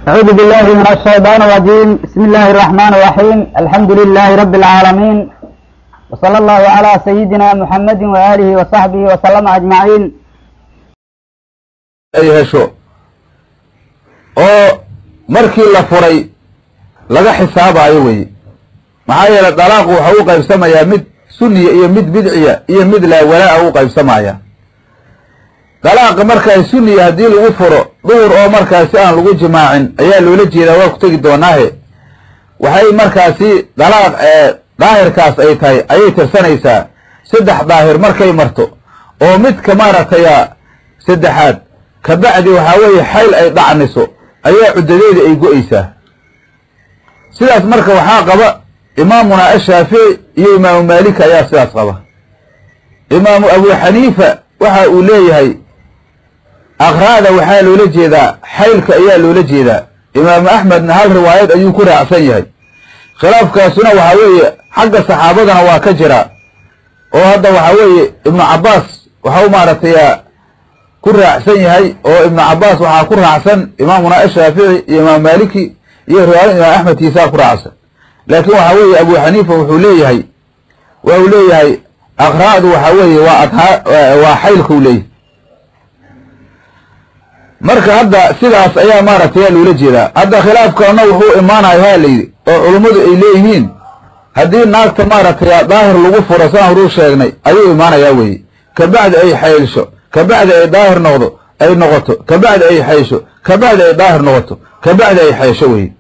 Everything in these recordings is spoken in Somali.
أعوذ بالله من الشيطان الرجيم. بسم الله الرحمن الرحيم. الحمد لله رب العالمين، وصلى الله على سيدنا محمد وآله وصحبه وسلم أجمعين. Ay hesho oo markii la furay laga xisaabaayo weye. Maxaa yeelay, dalaaqu waxa u qaybsamayaa mid sunniya iyo mid bidciya iyo mid laa walaa u qaybsamaya. Dalaaqa markaa sunniya haddii lagu furo duhur oo markaasi aan lagu jimaacin ayaa loola jeedaa, waa ku tegi doonaahe. Waxay markaasi dalaaq daahirkaas ay tahay ayay tirsanaysaa 3 daahir markay marto oo midka maaragtay saddexaad kabacdi waxaa weeye xayl ay dhacniso ayaa cuddadeeda ay go-eysaa. Sidaas marka waxaa qaba imaamuna Ashaafici iyo Imaamu Maalik ayaa sidaas qaba. Imaamu Abu Xaniifa waxa uu leeyahay aqraada waxaa loola jeedaa xaylka ayaa loola jeedaa. Imaamu Axmedna hal riwaayad ayuu ku raacsan yahay. Khilaafkaasuna waxaa weeye xagga saxaabadana waa ka jira, oo hadda waxaa weeye Ibnu Cabbaas waxau maaragtay ku raacsan yahay, oo Ibnu Cabbaas waxaa ku raacsan imaamuna Ashaafici iyo Imaam Maaliki iyo riwaayad Imaam Axmed kiisaa ku raacsan. Laakiin waxaa weeye Abu Xaniifa wuxuu leeyahay, waxuu leeyahay aqraadu waxaa weeye waa adhaa, waa xaylkuu leeyahay. Marka hadda sidaas ayaa maaragtay loola jeedaa. Hadda khilaafkaana wuxuu imaanaya ha la yidhi oo culummadu ay leeyihiin haddii naagta maaragtay daahir lagu furo, saan horuu sheegnay, ayuu imaanayaa weye. Kabacdi ay xaylsho, kabacdi ay daahir noqdo ay noqoto, kabacdi ay xaysho, kabacdi ay daahir noqoto, kabacdi ay xaysho weye.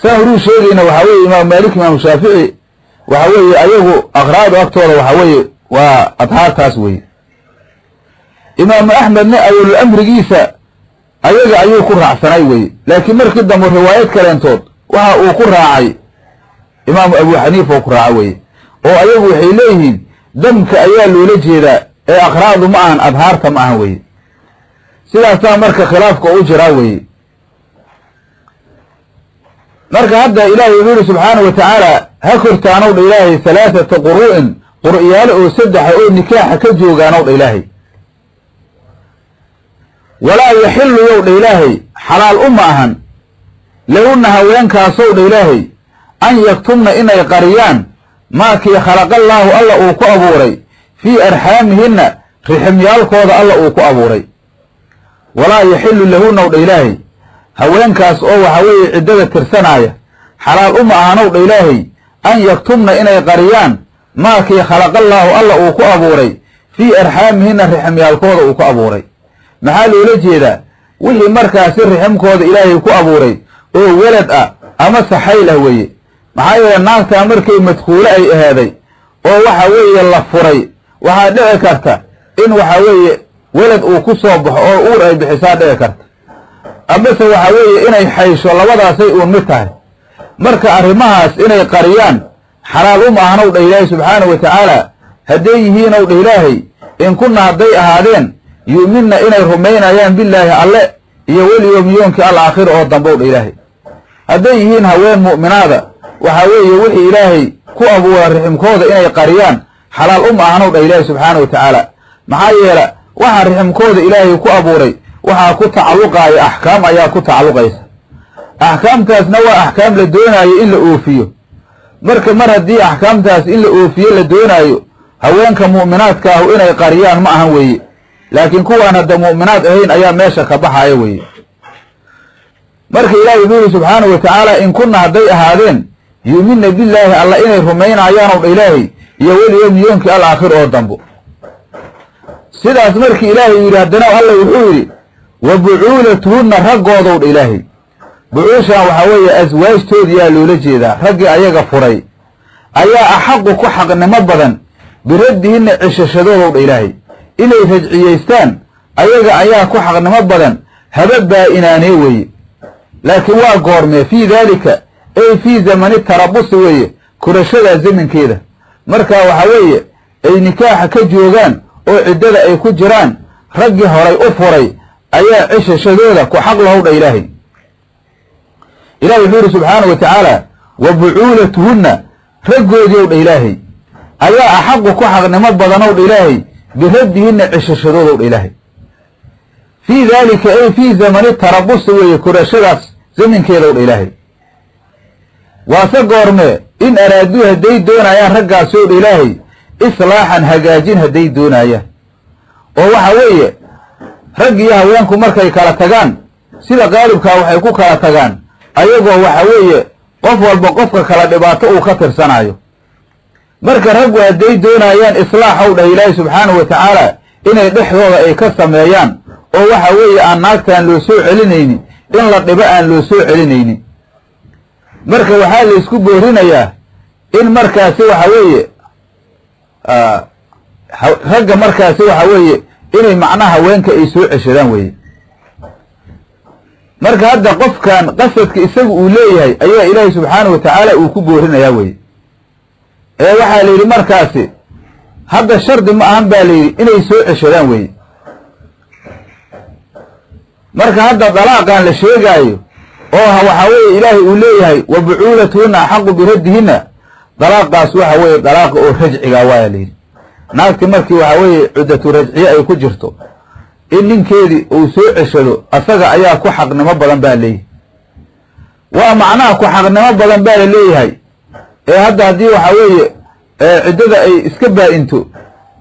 Saan horuu sheegayna waxaa weeye Imaam Maalik, Imaam Shaafici waxa weeye ayagu aqraadu agtooda waxa weeye waa adhaartaas weye. Imaamu Axmedna awalul amrigiisa ayaga ayuu ku raacsanay weye, laakiin markii dambe riwaayad kaleentood waxa uu ku raacay Imaamu Abu Xaniifa oo ku raaca weye, oo ayagu waxay leeyihiin damka ayaa loola jeedaa ee aqraadu ma ahan, adhaarta ma ahan weye. Sidaasaa marka khilaafka u jiraa weye. Marka hadda Ilaahay wuxuu yihi subxaana wa tacaala: ha kortaanow dha Ilaahay halaathata quru'in, qur'yaalo oo saddexa oo nikaaxa ka joogaanow dha Ilaahay. Walaa yaxilu yow dha Ilaahay, xalaal uma ahan lahunna haweenkaasow dha Ilaahay an yaktumna inay qariyaan maakii khalaqallaahu alla uu ku abuuray fii arxaamihinna, riximyaalkooda alla uu ku abuuray. Walaa yaxilu lahunnaw dha Ilaahay, haweenkaas oo waxa weeye ciddada tirsanaaya xalaal uma ahanow dha Ilaahay an yaktumna inay qariyaan maakii khalaqallaahu alla uu ku abuuray fii arxaamihinna, riximyaalkooda uu ku abuuray. Maxaa loola jeedaa? Wixii markaasi riximkooda Ilaahay ku abuuray oo welad ah ama saxayl ah weeye. Maxaa yeele, naagtaa markay madkhuulo ay ahaaday oo waxa weeye la furay, waxaa dhici karta in waxa weeye welad uu ku soo baxo oo uur ay bixisaa dhici karta, amase waxa weeye inay xaysho, labadaasay uun mid tahay. Marka arrimahaas inay qariyaan xalaal uma ahanow dha Ilaahay subxaanahu wa tacaala. Hadday yihiinow dha Ilaahay, in kunna hadday ahaadeen yu'minna inay rumaynayaan billaahi alle iyo walyowmi yoomkii alaakhir oo dambow dha Ilaahay. Hadday yihiin haween mu'minaada, waxaa weeye wixii Ilaahay ku abuura riximkooda inay qariyaan xalaal uma ahanow dha Ilaahay subxaana wa tacaala. Maxaa yeele, waxa riximkooda Ilaahay ku abuuray waxaa ku tacalluqaaya axkaam ayaa ku tacalluqaysa. Axkaamtaasna waa axkaam la doonaayo in la oofiyo. Marka mar haddii axkaamtaas in la oofiyo la doonaayo, haweenka mu'minaadka ahu inay qariyaan ma ahan weeye. Laakiin kuwaan hadda mu'minaad ahayn ayaa meesha ka baxaya weeye. Marka Ilahi wuxuu yihi subxaanahu wa tacaala: in kunna hadday ahaadeen yu'minna billaahi alla inay rumaynayaanow dha Ilaahay iyo walyowmi yoomkii alaakhir oo dambo. Sidaas markii Ilaahay yidhi, haddana Alla wuxuu yidhi: wa bucuulatuhunna, raggoodow dha Ilaahay. Bucuushan waxaa weeye aswaajtoodiyaa loola jeedaa. Raggii ayaga furay ayaa axaqu ku xaqnimo badan biraddihinna, ceshashadoodow dha Ilaahay. Inay rajciyeystaan ayaga ayaa ku xaqnimo badan, haba baa-inaanee weeye. Laakiin waa goormee? Fii daalika ay fii zamani tarabusi weeye, korashadaa zamankeeda marka waxaa weeye ay nikaaxa ka joogaan oo ciddada ay ku jiraan, raggii horay u furay ayaa ceshashadooda ku xaq lahow dha Ilaahay. Ilahi wuxuu yidhi subxaanahu wa tacaala: wa bucuulatuhunna, raggoodii ow dha Ilaahay ayaa axaqu ku xaqnimo badanow dha Ilaahay biraddihinna, ceshashadoodow dha Ilaahay. Fii daalika ay fii zamani tarabusi weeye, korashadaas zaminkeedaw dha ilaahay. Waase goormee in araaduu hadday doonayaan raggaasi ow dha ilaahay islaaxan hagaajin hadday doonayaan. Oo waxa weeye rag iyo haweenku markay kala tagaan sida qaalibkaa waxay ku kala tagaan ayagoo waxa weeye qof walba qofka kala dhibaato uu ka tirsanaayo. Marka raggu hadday doonayaan islaaxow dhah ilaahay subxaanahu wa tacaala inay dhexdooda ay ka sameeyaan oo waxa weeye aan naagtaan loo soo celinaynin, in la dhibo aan loo soo celinaynin. Marka waxaa la isku boorinayaa in markaasi waxa weeye ragga markaasi waxa weeye inay macnaha haweenka ay soo ceshadaan weeye. Marka hadda qofkan qasadka isagu uu leeyahay ayaa ilaahay subxaanahu wa tacaala uu ku boorinayaa weye. Ee waxaa la yidhi markaasi hadda shardi ma ahan baa la yidhi inay soo ceshadaan weye. Marka hadda dalaaqan la sheegaayo oo waxaa weeye ilaahay uu leeyahay wa bucuulatuhunna axaqu biraddihinna, dalaaqaas waxa weeye dalaaqa oo rajciga waaya la yidhi. Naagti markii waxaa weeye cuddatu rajciye ay ku jirto in ninkeedii uu soo ceshado asaga ayaa ku xaqnimo badan baa leeyahay. Waa macnaha ku xaqnimo badan baa la leeyahay. Ee hadda haddii waxaa weeye ciddada ay iska baa-into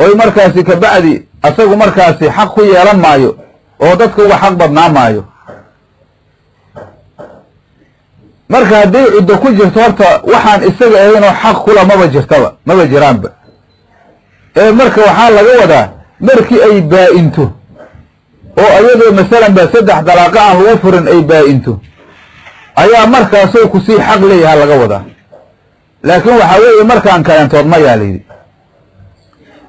oy markaasi kabacdi asagu markaasi xaq ku yeelan maayo oo dadka uga xaq badnaa maayo. Marka hadday ciddo ku jirto horta waxaan isaga ahaynoo xaq kula maba jirtaba, maba jiraanba. Ee marka waxaa laga wadaa markii ay baa-into oo ayadoo masalan ba 3 dalaaqa aan lagu furin ay baa-into ayaa markaasoo kusii xaq leeyaha laga wadaa. Laakiin waxaa weeye markaan kalentood mayaa layidhi.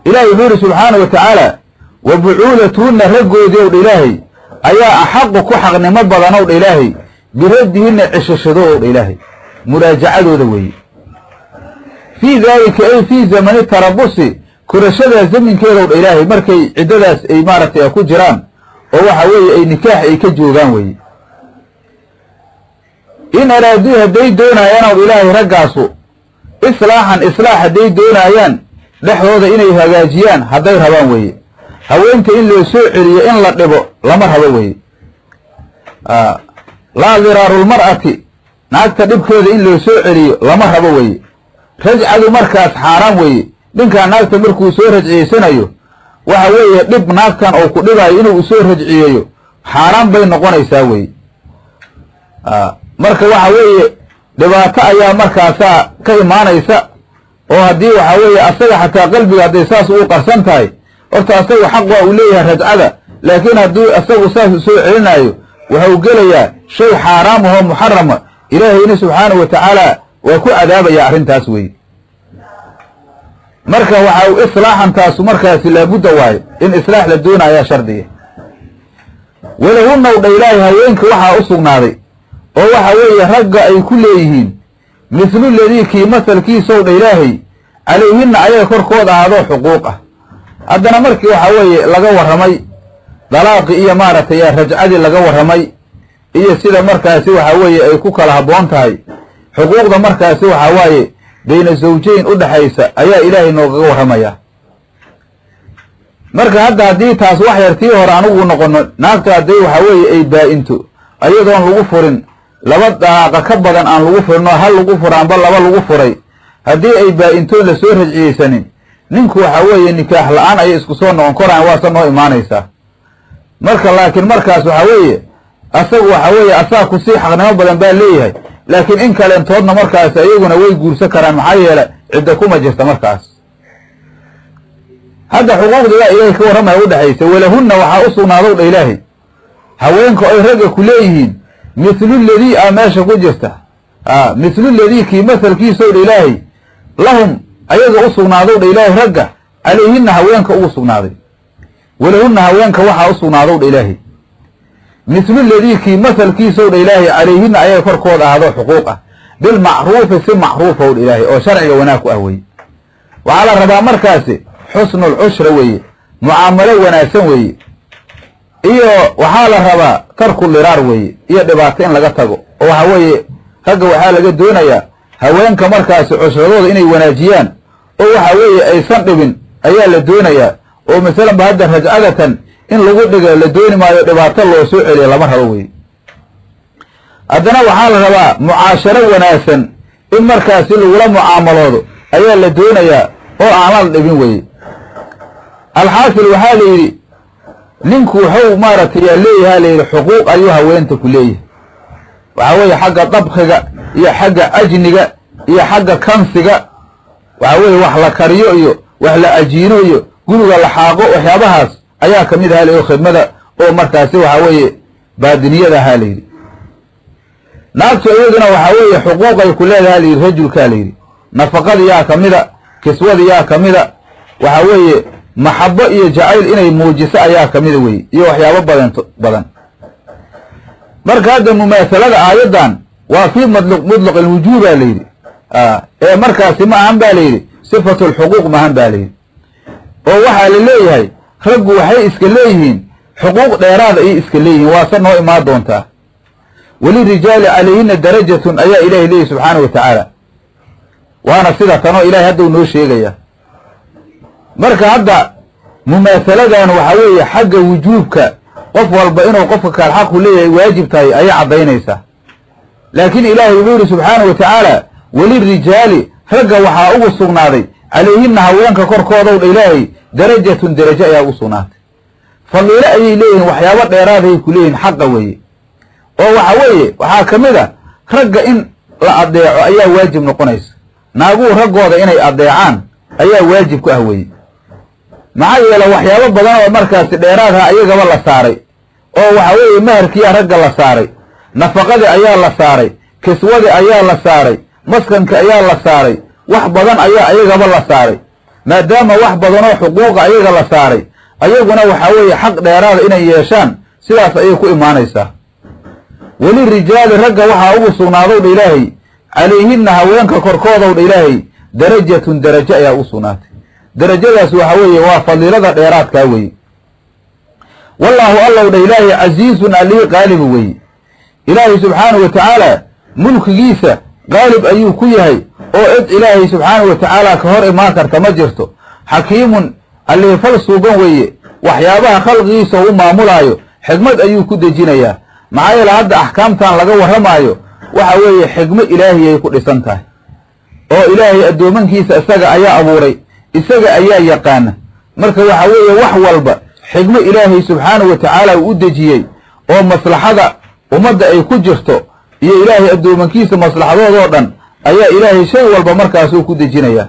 Ilaahay wuxuu yidhi subxaanahu wa tacaala wa bucuulatuhunna raggoodii ow dha ilaahay ayaa axaqu ku xaqnimo badan ow dha ilaahay biraddihinna ceshashadooda ow dha ilaahay, muraajacadooda weeye. Fii daalika ay fii zamani tarabusi, korashadaa zaminkeeda ow dha ilaahay markay ciddadaas ay maaragtay ku jiraan oo waxa weeye ay nikaax ay ka joogaan weeye. In araaduu hadday doonayaan ow ilaahay raggaasu islaaxan islaax hadday doonayaan dhexdooda inay hagaajiyaan hadday rabaan weeye. Haweenta in loo soo celiyo in la dhibo lama rabo weeye. Laa diraarulmar'ati, naagta dhibkeeda in loo soo celiyo lama rabo weeye. Rajcadu markaas xaaraan weeye. Ninkaa naagta markuu soo rajciyeysanayo waxa weeye dhib naagtan oo ku dhibayo inuu soo rajciyeeyo xaaraan bay noqonaysaa weeye. Marka waxa weeye dhibaato ayaa markaasaa ka imaanaysa oo haddii waxa weeye asaga xataa qalbiga hadday saas ugu qarsan tahay horta asagu xaq waa uu leeyahay rajcada, laakiin hadduu asagu saas u soo celinayo wuxuu gelayaa shay xaaraam ahoo muxarama, ilaahayna subxaanahu wa tacaala waa ku cadaabaya arrintaas weeye. Marka waxa uu islaaxantaasu markaasi laabudda waayo in islaax la doonayaa shardiga. Walahunna dha ilaahay haweenka waxaa u sugnaaday oo waxa weeye ragga ay ku leeyihiin mithlu ladii kii masalkiisow dha ilaahay calayhinna ayaga korkooda ahaadoo xuquuq ah. Haddana markii waxa weeye laga warramay dalaaqi iyo maaragtay rajcadii laga warramay iyo sida markaasi waxa weeye ay ku kala habboon tahay xuquuqda markaasi waxa waaye bayna zawjayn u dhaxaysa ayaa ilaahay noogaga warramaya. Marka hadda haddii taas wax yar tii hore anugu noqono, naagta hadday waxa weeye ay baa-into ayadoon lagu furin 2 dalaaqa ka badan aan lagu furin oo hal lagu furaanba 2 lagu furay, haddii ay baa-intoon lasoo rajciyeysanin ninku waxa weeye nikaax la-aan ayay isku soo noqon koraan, waase noo imaanaysaa. Marka laakiin markaas waxa weeye asagu waxa weeye asaga kusii xaqnimo badan baa leeyahay, laakiin in kalentoodna markaas iyaguna way guursan karaan, maxaa yeele cidda kuma jirta markaas. Hadda xuquuqdii baa ilaahay ka warramaya u dhexaysa. Walahunna waxaa u sugnaadow dha ilaahay haweenka ay ragga ku leeyihiin mithlu ladii a meesha ku jirta, mithlu ladii kii masalkiisow dha ilaahay lahum ayaga u sugnaadow dha ilaahay ragga calayhinna haweenka ugu sugnaaday. Walahunna haweenka waxaa u sugnaadow dha ilaahay mithlu ladii kii masalkiisow dha ilaahay calayhinna ayaga korkooda ahaadoo xuquuq ah bilmacruufi si macruufow dha ilaahay oo sharciga wanaag ku ah weeye. Waxaa la rabaa markaasi xusnul cushra weeye, mucaamalo wanaagsan weeye, iyo waxaa la rabaa tarku liraar weeye iyo dhibaato in laga tago. Oo waxa weeye ragga waxaa laga doonayaa haweenka markaasi cushradooda inay wanaajiyaan oo waxa weeye aysan dhibin ayaa la doonayaa. Oo masalan ba hadda rajcadatan in lagu dhigo la dooni maayo, dhibaato loo soo celiyo lama rabo weeye. Haddana waxaa la rabaa mucaasharo wanaagsan in markaasi lagula mucaamaloodo ayaa la doonayaa oo aan la dhibin weye. Alxaasil waxaa la yidhi ninku wuxuu maaragtay yaa leeyahaa la yidhi xuquuq ayuu haweenta ku leeyahay. Waxaa weeye xagga dabkiga iyo xagga ajniga iyo xagga kansiga, waxaa weeye wax la kariyo iyo wax la ajiino iyo guriga la xaaqo, waxyaabahaas ayaa kamid ahaa la khidmada oo markaasi waxaa weeye baadiniyada ahaa layidhi. Naagtu iyaduna waxaa weeye xuquuqay ku leedaha layidhi rajulkaa layidhi, nafaqadiyaa kamida, kiswadiyaa kamida, waxaa weeye maxabo iyo jacayl inay muujiso ayaa kamida weye, iyo waxyaabo badan. Marka hadda mumaasalada aayaddan waa fii mudlaq alwujuub baa layidhi, ee markaasi ma ahan baa layidhi sifatu lxuquuq ma ahan baa layidhi. Oo waxaa la leeyahay raggu waxay iska leeyihiin xuquuq dheeraada ayay iska leeyihiin, waase noo imaan doontaa. Walirijaali calayhina darajatun ayaa ilaahay leeyahy subxaana wa tacaala, waana sida tanoo ilahay hadda uu noo sheegaya. Marka hadda mumaasaladan waxaa weeye xagga wujuubka qof walba inuu qofka kaal xaqu leeyahay waajib tahay ayay caddaynaysaa. Laakiin ilaahay wuxuu yidhi subxaana wa tacaala walirijaali ragga waxaa ugu sugnaaday calayhina haweenka korkoodow dha ilaahay darajatun derajo ayaa ugu sugnaatay. Fadiilo ayay leeyihiin, waxyaabo dheeraaday ku leeyihiin xaqa weeye. Oo waxa weeye waxaa ka mid a ragga in la adeeco ayaa waajib noqonaysa, naaguhu raggooda inay adeecaan ayaa waajib ku ah weeye. Maxaa yeele waxyaabo badan oo markaasi dheeraadha ayagaba la saaray, oo waxa weeye maharkiyaa ragga la saaray, nafaqadii ayaa la saaray, kiswadii ayaa la saaray, maskanka ayaa la saaray, wax badan ayaa ayagaba la saaray. Maadaama wax badanoo xuquuqa ayaga la saaray, ayaguna waxaa weeye xaq dheeraada inay yeeshaan, sidaas ayay ku imaanaysaa. Walirijaali ragga waxaa ugu sugnaadow dha ilaahay calayhinna haweenka korkoodow dha ilaahay darajatun derajo ayaa ugu sugnaatay. Derajadaas waxa weeye waa fadiilada dheeraadkaa weeye. Wallaahu allow dha ilaahay casiizun allihii qaalibu weeye. Ilaahay subxaanahu wa tacaala mulkigiisa qaalib ayuu ku yahay, oo cid ilaahay subxaanahu wa tacaala ka hor imaan karta ma jirto. Xakiimun allihii fal suuban weeye, waxyaabaha khalqigiisa u maamulaayo xikmad ayuu ku dejinayaa. Maxaa yeele hadda axkaamtan laga warramaayo waxa weeye xikmo ilaahiyay ku dhisan tahay, oo ilaahay addoomankiisa isaga ayaa abuuray, isaga ayaa yaqaana. Marka waxa weeye wax walba xikmo ilaahay subxaanahu wa tacaala uu u dejiyey oo maslaxada ummadda ay ku jirto iyo ilaahay addoomankiisa maslaxadoodoo dhan ayaa ilaahay shay walba markaasuu ku dejinayaa.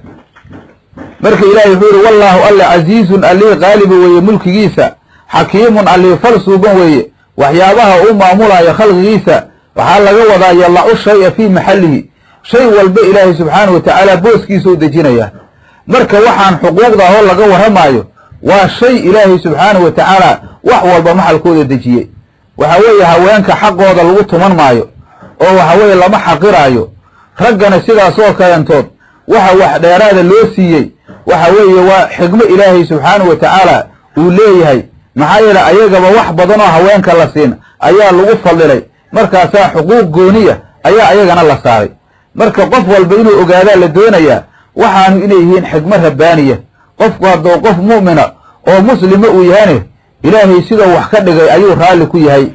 Marka ilaahay wuxuu yihi wallaahu alle casiizun allihii qaalibu weeye mulkigiisa, xakiimun allihii fal suuban weeye, waxyaabaha uu maamulaayo khalqigiisa waxaa laga wadaa yalacu shaya fii maxallihi, shay walba ilaahay subxaanahu wa tacaala booskiisa u dejinayaa. Marka waxaan xuquuqda ahoo laga warramaayo waa shay ilaahay subxaanahu wa tacaala wax walba maxalkooda dejiyey. Waxa weeye haweenka xaqooda lagu tuman maayo, oo waxa weeye lama xaqiraayo. Raggana sidaasoo kalentood waxa wax dheeraada loo siiyey waxa weeye waa xikmo ilaahay subxaanahu wa tacaala uu leeyahay. Maxaa yeele ayagaba wax badan oo haweenka la siin ayaa lagu fadilay, markaasaa xuquuq gooniya ayaa ayagana la saaray. Marka qof walba inuu ogaadaa la doonayaa waxaanu inay yihiin xikmo rabbaaniya. Qofku hadduu qof mu'mina oo muslima uu yahane, ilaahay sidoo wax ka dhigay ayuu raalli ku yahay.